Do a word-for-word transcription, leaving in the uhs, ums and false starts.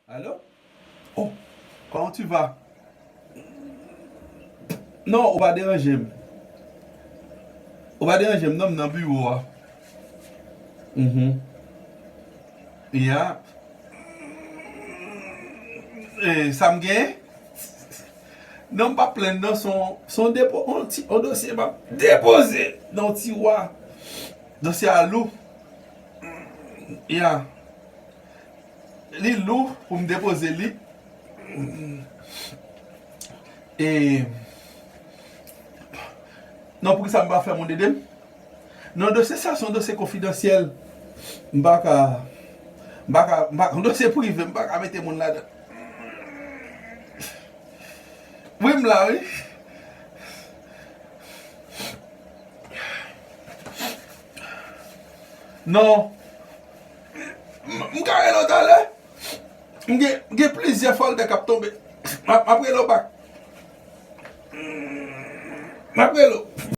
Allô? Oh, comment tu vas? Non, ou pa deranje m. Ou pa deranje m, non, m nan biwo a. Mhm. Ya. E, sa m gen? Non, m pa plenn, non, se yon, se yon depo, yon ti, yon dosye m ap depoze nan yon tiwa. Dosye a lou. Ya. Li lou pou m depoze li. E, non, poukisa m pa fè moun ede m? Non, dosye sa se yon dosye konfidansyèl. M pa ka, m pa ka, m pa, yon dosye prive, m pa ka mete moun ladan. Wi, m la, wi. Non. M, m ka rele w talè. M gen, m gen plizyè fòltè k ap tonbe. M ap, m ap rele w bak. M ap rele w.